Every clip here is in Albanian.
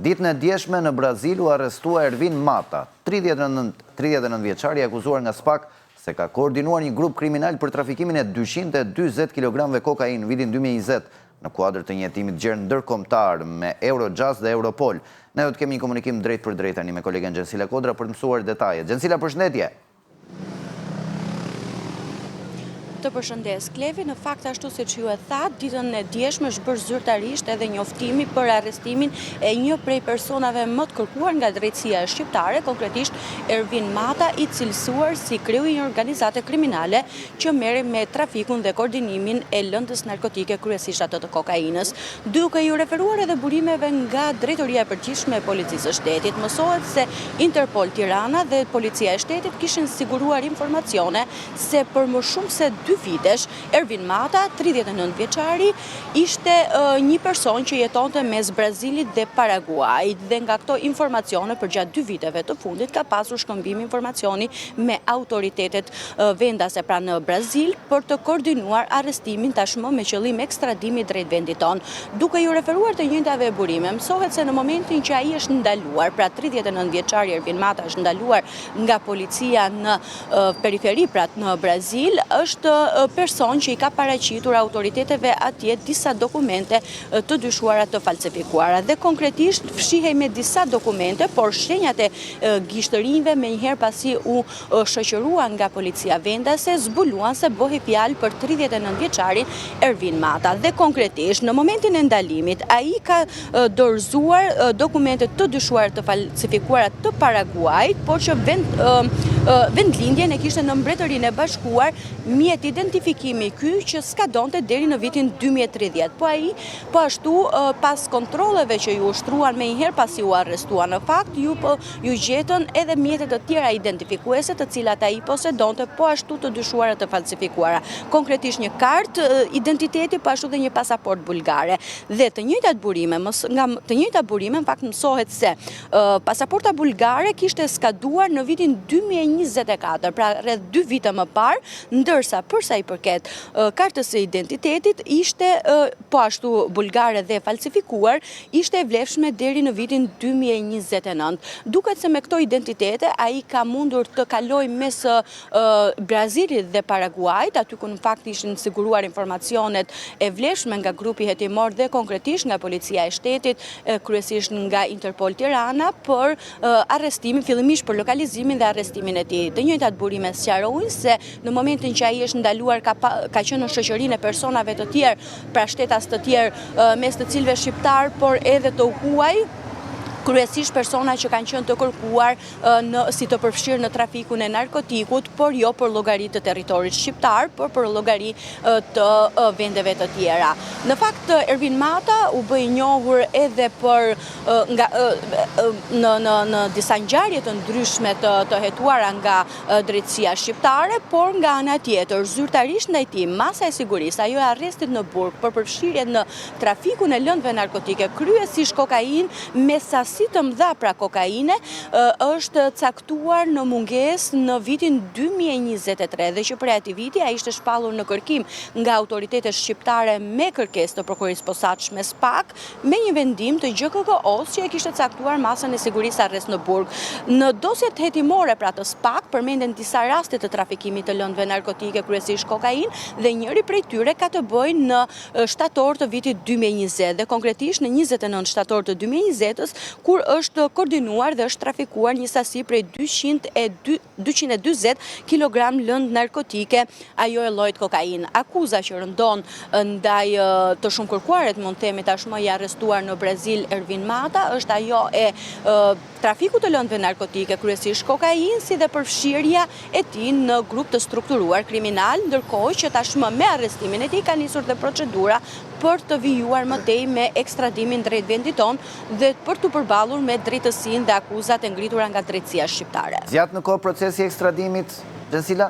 Ditën e djeshme në Brazil u arrestua Ervin Mata, 39 vjeçar i akuzuar nga SPAK se ka koordinuar një grup kriminal për trafikimin e 240 kilogramëve kokainë në vitin 2020 në kuadër të një hetimi të gjerë ndërkombëtar me Eurojust dhe Europol. Ne do të kemi një komunikim drejtpërdrejt tani me kolegen Xhensila Kodra për të mësuar detajet. Xhensila, përshëndetje! Të përshëndes, Klevi, në fakt ashtu siç ju e thatë, ditën e djeshme është bërë zyrtarisht edhe njoftimi për arrestimin e një prej personave më të kërkuar nga drejtësia shqiptare, konkretisht Ervin Mata, i cilësuar si kreu i një organizate kriminale që merrej me trafikun dhe koordinimin e lëndës narkotike, kryesisht atë të kokainës. Duke iu referuar edhe burimeve nga Drejtoria e Përgjithshme e Policisë së Shtetit, mësohet se Interpol Tirana dhe Policia e Shtetit kishin siguruar informacione se për më shumë se dy vitesh, Ervin Mata, 39 vjeçari, ishte një person që jetonte mes Brazilit dhe Paraguajit dhe nga këto informacione përgjatë dy viteve të fundit ka pasur shkëmbim informacioni me autoritetet vendase pra në Brazil për të koordinuar arrestimin tashmë me qëllim ekstradimi drejt vendit tonë. Duke iu referuar të njëjtave burime, mësohet se në momentin që ai është ndaluar, pra 39 vjeçari Ervin Mata është ndaluar nga policia në periferi, pra në Brazil, është person që i ka paraqitur autoriteteve atje disa dokumente të dyshuara të falsifikuara dhe konkretisht fshihej me disa dokumente, por shenjat e gishtërinjve menjëherë pasi u shoqërua nga policia vendase, zbuluan se bëhej fjalë për 39 vjeçarin Ervin Mata. Dhe konkretisht, në momentin e ndalimit, ai ka dorëzuar dokumente të dyshuara të falsifikuara të Paraguajit, por që vendlindjen e kishte në Mbretërinë e Bashkuar, mjet identifikimi ky që skadonte deri në vitin 2030. Po ai, po ashtu, pas kontrolleve që iu ushtruan menjëherë pasi u arrestua në fakt, iu po Iu gjetën edhe mjete të tjera identifikuese të cilat ai posedonte po ashtu të dyshuara të falsifikuara, konkretisht një kartë identiteti po ashtu dhe një pasaportë bullgare. Dhe të njëjtat burime, nga të njëjta burime në fakt mësohet se pasaporta bullgare kishte skaduar në vitin 2024, pra rreth 2 vite më parë, ndërsa për sa i përket kartës së identitetit ishte po ashtu bullgare dhe e falsifikuar, ishte e vlefshme deri në vitin 2029. Duket se me këto identitete ai ka mundur të kalojë mes Brazilit dhe Paraguajit, aty ku në fakt ishin siguruar informacionet e vlefshme nga grupi hetimor dhe konkretisht nga Policia e Shtetit, kryesisht nga Interpol Tirana, për arrestimin, fillimisht për lokalizimin dhe arrestimin e tij. Të njëjtat burime sqarojnë se në momentin që ai është ndaluar ka, ka qenë në shoqërinë e personave të tjerë, pra shtetas të tjerë, mes të cilëve shqiptarë, por edhe të huaj, kryesisht persona që kanë qenë të kërkuar në, si të përfshirë në trafikun e narkotikut, por jo për llogari të territorit shqiptar, por për llogari të vendeve të tjera. Në fakt, Ervin Mata u bë i njohur edhe për nga, në, në, në disa ngjarje të ndryshme të, të hetuara nga drejtësia shqiptare, por nga ana tjetër, zyrtarisht ndaj tij, masa e sigurisë, ajo e arrestit në burg për përfshirje në trafikun e lëndëve narkotike, kryesisht kokainë, me sasi të mëdha pra kokaine, është caktuar në mungesë në vitin 2023 dhe që prej atij viti ai ishte shpallur në kërkim nga autoritetet shqiptare me kërkesë të Prokurorisë së Posaçme SPAK, me një vendim të GJKKO-së që e kishte caktuar masën e sigurisë arrest në burg. Në dosjet hetimore pra të SPAK përmenden disa raste të trafikimit të lëndëve narkotike, kryesisht kokainë, dhe njëri prej tyre ka të bëjë në shtator të vitit 2020 dhe konkretisht në 29 shtator të 2020-ës, kur është koordinuar dhe është trafikuar një sasi prej 202 240 kilogram lëndë narkotike, ajo e llojit kokainë. Akuza që rëndon ndaj të shumëkërkuarit, mund të themi tashmë i arrestuar në Brazil Ervin Mata, është ajo e trafikut të lëndëve narkotike, kryesisht kokainë, si dhe përfshirja e tij në grup të strukturuar kriminal, ndërkohë që tashmë me arrestimin e tij ka nisur dhe procedura për të vijuar më tej me ekstradimin drejt vendit tonë dhe për t'u përballur me drejtësinë dhe akuzat e ngritura nga drejtësia shqiptare. Zgjat në kohë procesi i ekstradimit, Xhensila?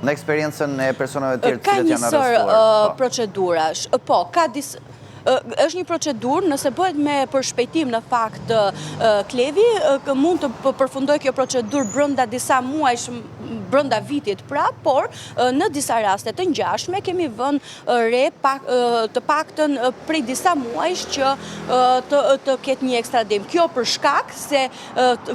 Në eksperiencën e personave të tjerë të cilët janë arrestuar. Ka një sërë po. procedurash. Po, ka disa... Është një procedurë, nëse bëhet me përshpejtim në fakt Klevi, mund të përfundojë kjo procedurë brenda disa muajsh, brenda vitit pra, por në disa raste të ngjashme kemi vënë re të paktën prej disa muajsh që të ketë një ekstradim. Kjo për shkak se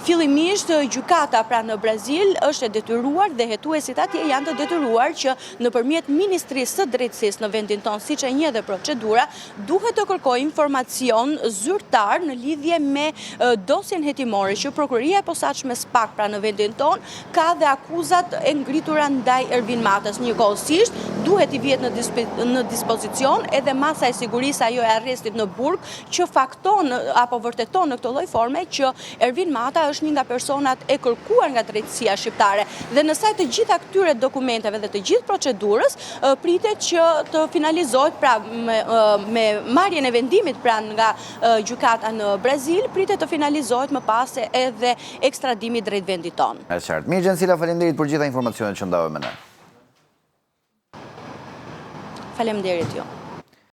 fillimisht gjykata pra në Brazil është e detyruar dhe hetuesit atje janë të detyruar që nëpërmjet Ministrisë së Drejtësisë në vendin tonë, siç e njeh dhe procedura, duhet të kërkojë informacion zyrtar në lidhje me dosjen hetimore që Prokuroria e Posaçme SPAK pra në vendin tonë ka dhe akuzat e ngritura ndaj Ervin Matës. Njëkohësisht, duhet t'i vihet në dispozicion edhe masa e sigurisë ajo e arrestit në burg që fakton apo vërteton në këtë lloj forme që Ervin Mata është një nga personat e kërkuar nga drejtësia shqiptare dhe në sajë të gjitha këtyre dokumenteve dhe të gjithë procedurës pritet që të finalizohet pra me marrjen e vendimit pra nga gjykata në Brazil, pritet të finalizohet më pas edhe ekstradimi drejt vendit tonë. E qartë. Mirë Xhensila, faleminderit për gjitha informacionet që ndave me ne. Faleminderit ju.